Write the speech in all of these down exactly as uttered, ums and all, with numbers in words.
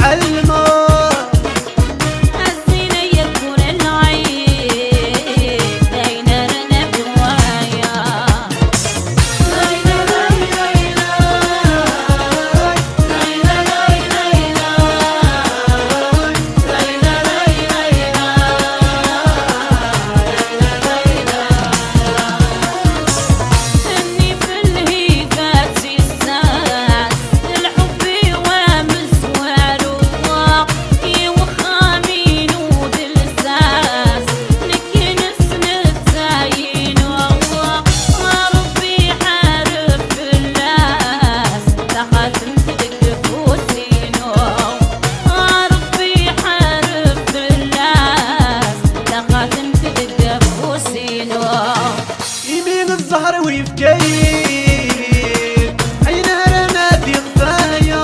Ɛelmeɣ. Imi zzher-iw yefka-yi-d ayen ara nadiɣ faya.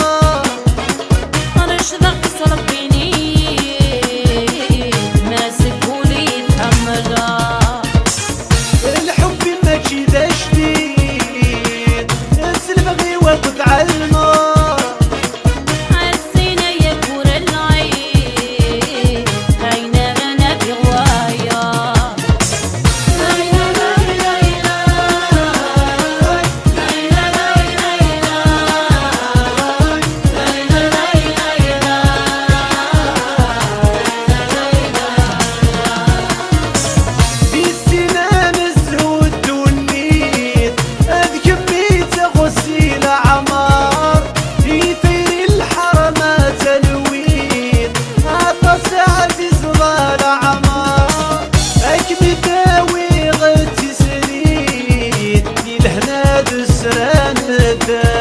Rcdeɣ s Ṛebbi-ni, ma seg wul-i tḥemmleɣ. Lḥub-im mačči d ajdid, s lebɣi-w akk tɛelmeḍ. Di sin amezhu ddunit, d kemm i d taɣezzi leɛmer. Di tayri n lḥerma talwit, aṭas ɛziz d leɛmer. Ad kem-id-awiɣ d tislit, di lehna d sra n medden.